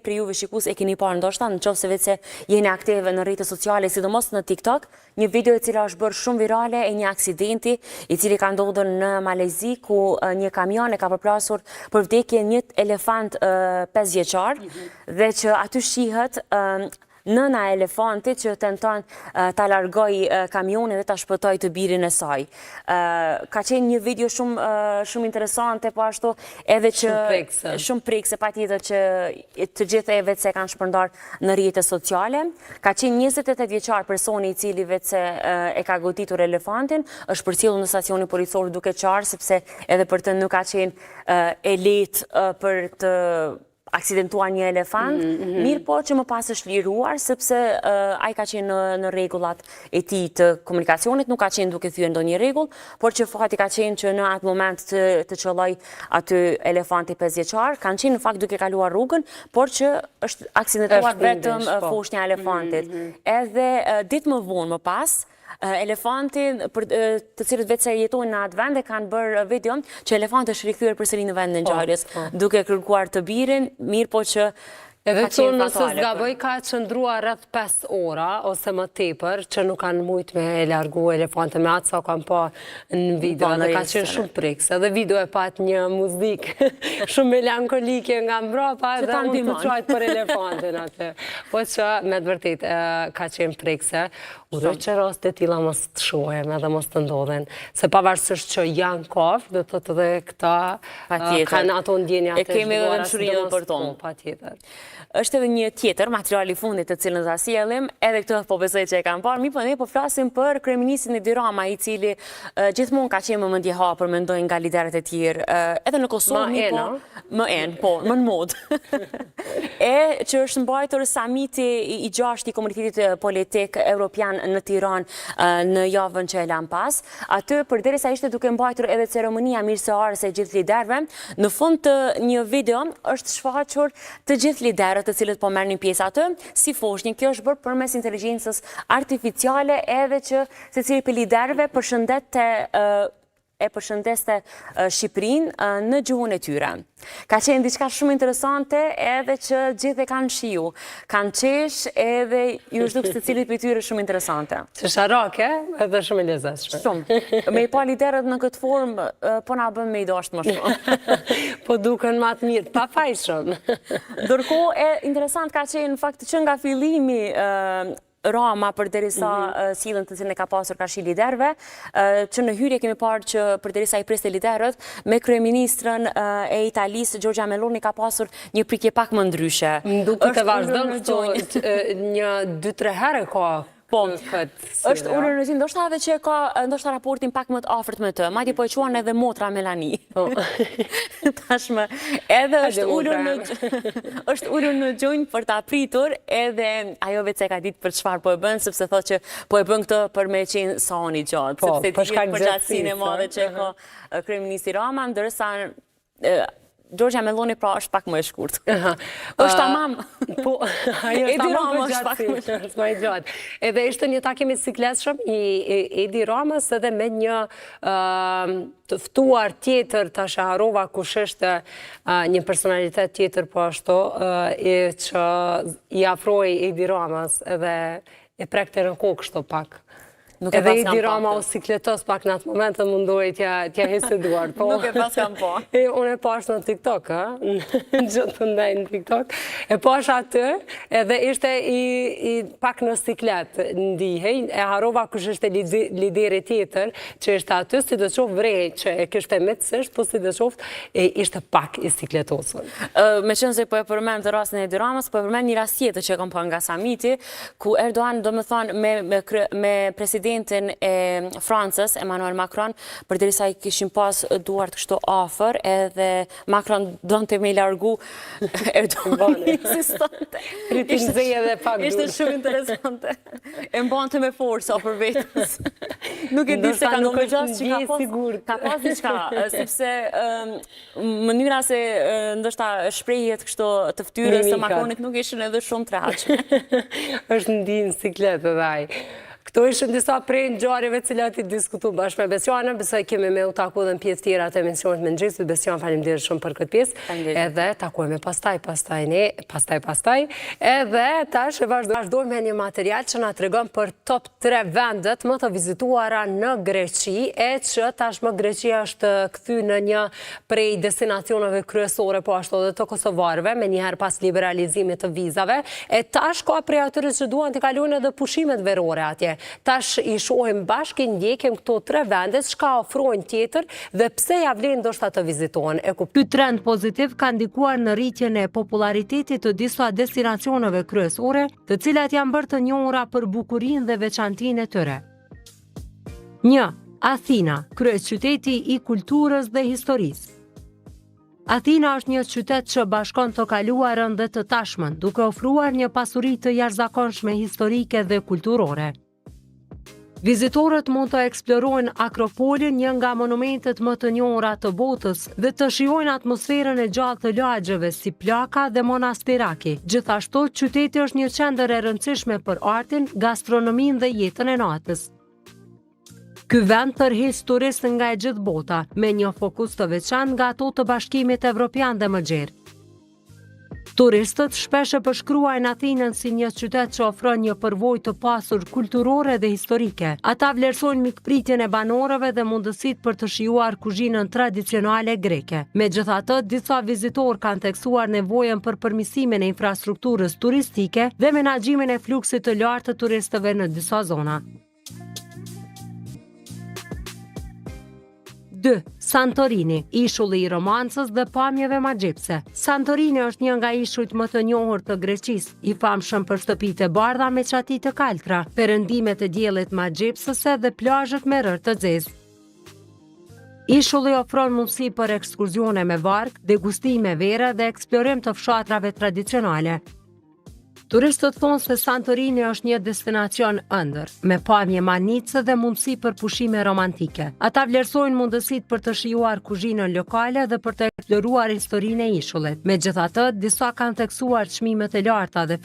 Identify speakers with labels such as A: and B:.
A: prej juve shikues e keni parë ndoshta, në qoftë se veçse jeni aktive në rrjete sociale, sidomos në TikTok, një video e cila është bërë shumë virale e një aksidenti i cili ka ndodhur në Malajzi, ku një kamion e ka përplasur për vdekje një elefant 5 vjeçar mhm. dhe që aty shihet nëna e elefantit që tenton ta largojë kamionin dhe ta shpëtojë të birin e saj. Ka qenë një video shumë shumë interesante, po ashtu edhe që shumë prekëse patjetër që të gjithë e veçse e kanë shpërndarë në rrjete sociale. Ka qenë 28 vjeçar personi i cili veçse e ka goditur elefantin, është përcjellur në stacionin policor duke qarë sepse edhe për të nuk ka qenë e lehtë për të aksidentuar një elefant, mm -hmm. mirëpo që më pas është liruar, sepse ai ka qenë në, në rregullat e tij të komunikacionit, nuk ka qenë duke thyer ndonjë rregull, por që fati ka qenë që në atë moment të, të qëllojë aty elefanti 5 vjeçar, kanë qenë në fakt duke kaluar rrugën, por që është aksidentuar vetëm po. foshnja e elefantit. Mm -hmm. Edhe ditë më vonë më pas, elefantin për të cilët veçse jetojnë në atë vend e kanë bërë video që elefanti është rikthyer përsëri në vendin e po, ngjarjes, po. duke kërkuar të birin, mirëpo që
B: Edhe këtu nëse s'gaboj ka qëndruar rreth 5 ora ose më tepër që nuk kanë mujt me e largu elefantin me atë sa kam pa në video po, dhe ka qenë shumë prekëse edhe video e pat një muzikë shumë melankolike nga mbrapa edhe unë të qajt për elefantin atë. Po që me të vërtetë ka qenë prekëse Uroj që raste të tilla mos të shohim edhe mos të ndodhin, se pavarësisht që janë kafshë, do të thotë edhe këta kanë ato ndjenja
A: të kemi edhe dhembshurinë edhe për to.
B: Po, patjetër.
A: Është edhe një tjetër material i fundit të cilën do ta sjellim, edhe këtë po besoj që e kanë parë, mirëpo ne po flasim për kryeministrin Edi Rama, i cili gjithmonë ka qenë më mendjehapur, mendoj nga liderët e tjerë, edhe në Kosovë, mirëpo, më enë, po, më në modë. E që është mbajtur samiti i gjashtë i komunitetit politik europian në Tiranë në javën që e lamë pas. Aty, përderisa ishte duke mbajtur edhe ceremonia mirëseardhëse e gjithë liderëve, në fund të një video është shfaqur të gjithë liderët të cilët po merrnin pjesë aty, si foshnjë, kjo është bërë përmes inteligjencës artificiale edhe që secili prej liderëve përshëndette e përshëndeste Shqipërinë në gjuhën e tyre. Ka qenë diçka shumë interesante edhe që gjithë e kanë shiju. Kanë qesh edhe iu është duk secilit prej tyre shumë interesante.
B: Qesharake edhe shumë e lezetshme.
A: Shumë. Me i pa liderët në këtë formë, po na bën me i dashtë më
B: shumë. Po duken ma të mirë, pafajshëm.
A: Ndërkohë, interesant ka qenë në fakt që nga fillimi Rama përderisa mhm. sjelljen të cilën e ka pasur karshi liderëve, që në hyrje kemi parë që përderisa i priste liderët, me kryeministren e Italisë, Giorgia Meloni ka pasur një pritje pak më
B: ndryshe. Më duket e vazhdon këto një, dy, tre herë ka
A: Po, është ulur në gjunjë, ndoshta edhe që ka ndoshta raportin pak më të afërt me të, madje po e quan edhe motra Melani. Po. Tashmë, edhe është ulur në është ulur në gjunjë për ta pritur, edhe ajo veç e ka ditë për çfarë po e bën, sepse thotë që po e bën këtë për me qenë sa unë i gjatë, po, sepse dihet për gjatësinë e madhe që ka kryeministri Rama, ndërsa Giorgia Meloni pra është pak më e shkurt. Është tamam.
B: Po, ajo është tamam për gjatësi, është më i gjatë. Edhe ishte një takim i sikletshëm i Edi Ramës edhe me një të ftuar tjetër, tash e harrova kush ishte një personalitet tjetër po ashtu, që i afrohej Edi Ramës edhe e prekte në kokë kështu pak. Nuk e Edhe Edi Rama u sikletos pak në atë moment dhe mundohej t'ja hiqte duart.
A: Po. Nuk e paskam
B: pa. E, unë e pash në TikTok, ha? Gjithë të ndaj në TikTok. E pash aty, edhe ishte i, i pak në siklet ndihej, e harrova kush ishte lideri tjetër, që ishte aty, sidoqoftë vërehej që e kishte miqësisht, po sidoqoftë ishte pak i sikletosur.
A: Meqenëse po e përmend rastin e Edi Ramës, po e përmend një rast tjetër që e kam pa nga samiti, ku Erdogan, domethënë, me, me, me presidentin e Francës, Emmanuel Macron, përderisa i kishin pas duart kështu afër, edhe Macron donte me i largu, Erdogan insistonte.
B: Ishte, edhe pak
A: ishte shumë interesante. E mbante me forcë afër vetes. Nuk e di se ka
B: nuk është që ka pas,
A: ka pas diçka, sepse mënyra se ndoshta shprehjet kështu të fytyrës së Macronit nuk ishin edhe shumë të rehatshme.
B: Është ndi në siklet edhe ai. Këto ishin disa prej ngjarjeve të cilat i diskutuam bashkë me Besianën, besoj kemi me u taku edhe në pjesë tjera të emisionit mëngjesit. Besian, faleminderit shumë për këtë pjesë. Edhe takohemi pastaj, pastaj ne, pastaj pastaj. Edhe tash e vazhdojmë me një material që na tregon për top 3 vendet më të vizituara në Greqi, e që tashmë Greqia është kthy në një prej destinacioneve kryesore po ashtu edhe të kosovarëve, menjëherë pas liberalizimit të vizave, e tash ka prej atyre që duan të kalojnë edhe pushimet verore atje. Tash i shohim bashkë, i ndjekim këto tre vende, çka ofrojnë tjetër dhe pse ja vlen ndoshta të vizitohen. E Ky trend pozitiv ka ndikuar në rritjen e popullaritetit të disa destinacioneve kryesore, të cilat janë bërë të njohura për bukurinë dhe veçantinë e tyre. 1. Athina, kryeqyteti i kulturës dhe historisë. Athina është një qytet që bashkon të kaluarën dhe të tashmen, duke ofruar një pasuri të jashtëzakonshme historike dhe kulturore. Vizitorët mund të eksplorojnë Akropolin, një nga monumentet më të njohura të botës, dhe të shijojnë atmosferën e gjallë të lagjeve si Plaka dhe Monastiraki. Gjithashtu, qyteti është një qendër e rëndësishme për artin, gastronominë dhe jetën e natës. Ky vend tërheq turistë nga e gjithë bota, me një fokus të veçantë nga ato të Bashkimit Evropian dhe më gjerë. Turistët shpesh e përshkruajnë Athinën si një qytet që ofron një përvojë të pasur kulturore dhe historike. Ata vlerësojnë mikpritjen e banorëve dhe mundësitë për të shijuar kuzhinën tradicionale greke. Megjithatë, disa vizitorë kanë theksuar nevojën për përmirësimin e infrastrukturës turistike dhe menaxhimin e fluksit të lartë të turistëve në disa zona. 2. Santorini, ishulli i romancës dhe pamjeve magjepse. Santorini është një nga ishujt më të njohur të Greqisë, i famshëm për shtëpitë e bardha me çati të kaltra, perëndimet e diellit magjepsëse dhe plazhet me rërë të zezë. Ishulli ofron mundësi për ekskursione me varkë, degustime vere dhe eksplorim të fshatrave tradicionale. Turistët thonë se Santorini është një destinacion ëndërr, me pamje mahnitëse dhe mundësi për pushime romantike. Ata vlerësojnë mundësitë për të shijuar kuzhinën lokale dhe për të eksploruar historinë e ishullit. Megjithatë, disa kanë theksuar çmimet e larta dhe.